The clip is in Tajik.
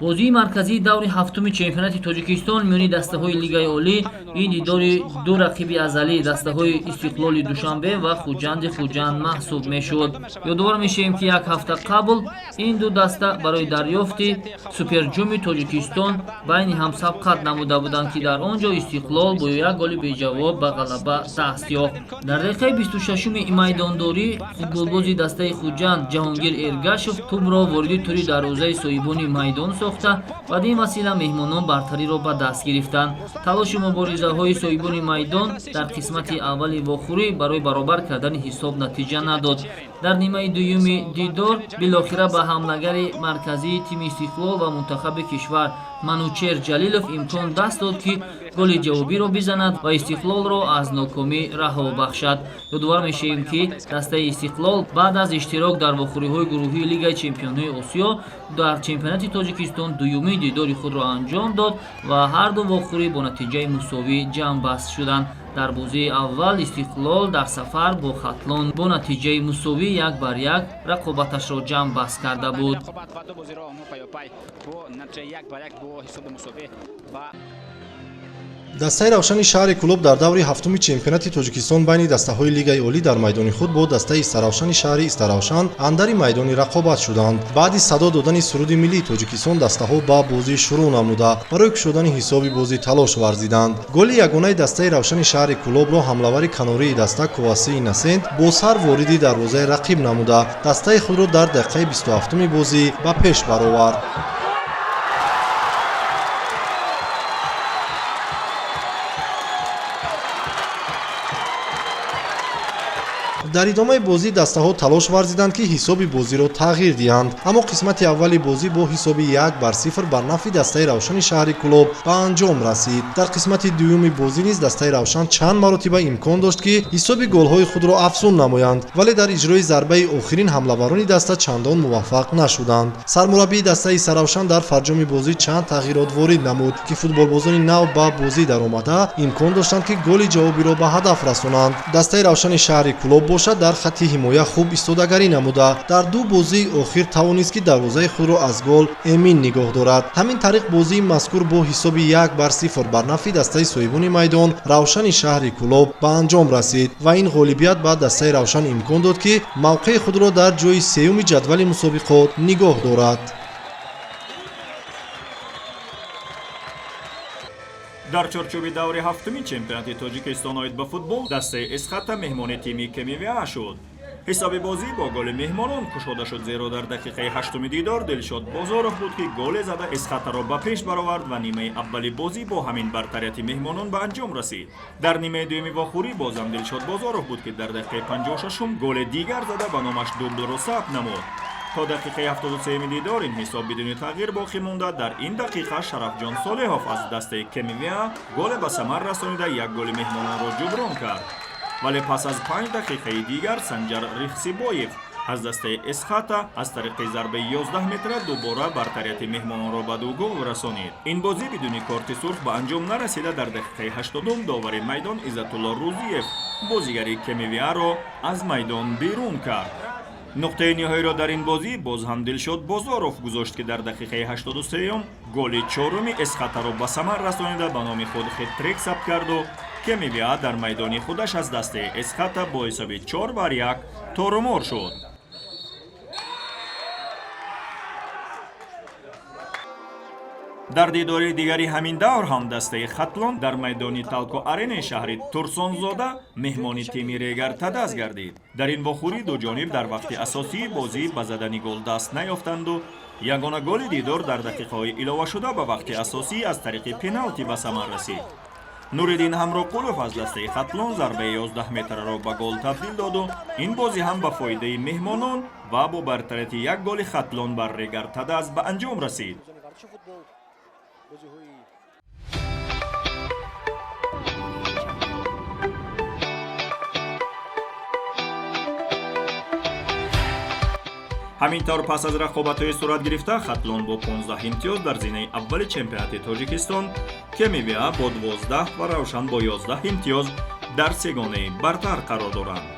Бозии марказии даври ҳафтуми чемпионати Тоҷикистон миёни дастаҳои Лигаи Олӣ ин дидори ду рақиби азалӣ, дастаҳои Истиқлоли Душанбе ва Хуҷанди Хуҷанд маҳсуб мешуд. Ёдовар мешавем, ки як ҳафта қабл ин ду даста барои дарёфти Суперҷоми Тоҷикистон байни ҳам сабқат намуда буданд, ки дар он ҷо Истиқлол бо як голи беҷавоб ба ғалаба даст ёфт. Дар дақиқаи 26-уми майдондорӣ футболбози дастаи Хуҷанд Ҷаҳонгир Эргашев тӯбро вориди тури дарвозаи соҳибони майдон сохта, баъд ин васила меҳмонон бартариро ба даст гирифтанд. Талошу муборизаҳои соҳибони майдон дар қисмати аввали вохӯрӣ барои баробар кардани ҳисоб натиҷа надод. Дар нимаи дуюми дидор билохира ба ҳамлагари марказии тими Истиқлол ва мунтахаби кишвар Манучер Ҷалилов имкон даст дод, ки голи ҷавобиро бизанад ва Истиқлолро аз нокомӣ раҳо бахшад. Ёдовар мешавем, ки дастаи Истиқлол баъд аз иштирок дар вохӯриҳои гурӯҳии Лигаи чемпионҳои Осиё дар чемпионати Тоҷикистон дуюмин дидори худро анҷом дод ва ҳарду вохӯрӣ бо натиҷаи мусовӣ ҷамъбаст шуданд. Дар бозии аввал Истиқлол дар сафар бо Хатлон бо натиҷаи мусовӣ 1-1 рақобаташро ҷамъбаст карда буд. Рақобат ва ду бозиро онҳо паёпай бо натиҷаи 1-1 бо ҳисоби мусовӣ ба Дастаи Равшани шаҳри Кӯлоб дар даври ҳафтуми чемпионати Тоҷикистон байни дастаҳои Лигаи Олӣ дар майдони худ бо дастаи Истаравшани шаҳри Истаравшан андари майдони рақобат шуданд. Баъди садо додани суруди миллии Тоҷикистон дастаҳо ба бозӣ шурӯъ намуда, барои кушодани ҳисоби бозӣ талош варзиданд. Голи ягонаи дастаи Равшани шаҳри Кӯлобро ҳамлавари канории даста Коваси Инносент бо сар вориди дарвозаи рақиб намуда, дастаи худро дар дақиқаи 27-уми бозӣ ба пеш баровард. Дар идомаи бозӣ дастаҳо талош варзиданд, ки ҳисоби бозиро тағйир диҳанд, аммо қисмати аввали бозӣ бо ҳисоби 1-0 бар нафъи дастаи Равшани шаҳри Кӯлоб ба анҷом расид. Дар қисмати дуюми бозӣ низ дастаи Равшан чанд маротиба имкон дошт, ки ҳисоби голҳои худро афзун намоянд, вале дар иҷрои зарбаи охирин ҳамлаварони даста чандон муваффақ нашуданд. Сармураббии дастаи Истаравшан дар фарҷоми бозӣ чанд тағйирот ворид намуд, ки футболбозони нав ба бозӣ даромада имкон доштанд, ки голи ҷавобиро ба ҳадаф расонанд. Дастаи Равшани шаҳри Кӯлоб бошад, дар хатти ҳимоя хуб истодагарӣ намуда, дар ду бозии охир тавонист, ки дарвозаи худро аз гол эмин нигоҳ дорад. Ҳамин тариқ, бозии мазкур бо ҳисоби 1-0 бар нафъи дастаи соҳибони майдон Равшани шаҳри Кӯлоб ба анҷом расид ва ин ғолибият ба дастаи Равшан имкон дод, ки мавқеи худро дар ҷои сеюми ҷадвали мусобиқот нигоҳ дорад. Дар чорчӯби даври ҳафтуми чемпионати Тоҷикистон оид ба футбол дастаи Эсхата меҳмони тими Кемивиа шуд. Ҳисоби бозӣ бо голи меҳмонон кушода шуд, зеро дар дақиқаи ҳаштуми дидор Дилшод Бозоров буд, ки голе зада Эсхатаро ба пеш баровард ва нимаи аввали бозӣ бо ҳамин бартарияти меҳмонон ба анҷом расид. Дар нимаи дуюми вохӯрӣ бозам Дилшод Бозоров буд, ки дар дақиқаи 56-ум голи дигар зада, ба номаш дублро сабт намуд. То дақиқаи 73-ми дидор ин ҳисоб бидуни тағйир боқӣ монда. Дар ин дақиқа Шарафҷон Солеҳов аз дастаи Кемивиа голе ба самар расонида, як голи меҳмононро ҷуброн кард, вале пас аз 5 дақиқаи дигар Санҷар Рихсибоев аз дастаи Эсхата аз тариқи зарбаи 11 метра дубора бартарияти меҳмононро ба ду гол расонид. Ин бозӣ бидуни корти сурх ба анҷом нарасида, дар дақиқаи 80-ум довари майдон Иззатулло Рӯзиев бозигари Кемивиаро аз майдон берун кард. Нуқтаи ниҳоиро дар ин бозӣ боз ҳам Дилшод Бозоров гузошт, ки дар дақиқаи 83-юм голи чоруми Эсхатаро ба самар расонида, ба номи худ хет-трик сабт карду Кемивиа дар майдони худаш аз дастаи Эсхата бо ҳисоби 4-1 торумор шуд. Дар дидори дигари ҳамин давр ҳам дастаи Хатлон дар майдони Талко Аренаи шаҳри Турсонзода меҳмони тими Регар Тадаз гардид. Дар ин вохӯрӣ ду ҷониб дар вақти асосии бозӣ ба задани гол даст наёфтанду ягона голи дидор дар дақиқаҳои иловашуда ба вақти асосӣ аз тариқи пеналти ба самар расид. Нуриддин Ҳамроқулов аз дастаи Хатлон зарбаи 11 метраро ба гол табдил доду ин бозӣ ҳам ба фоидаи меҳмонон ва бо бартарияти як голи Хатлон бар Регар Тадаз ба анҷом расид. Ҳамин тавр, пас аз рақобатҳои сурат гирифта, Хатлон бо 15 имтиёз дар зинаи аввали чемпионати Тоҷикистон, Кемивиа бо 12 ва Равшан бо 11 имтиёз дар сегонаи бартар қарор доранд.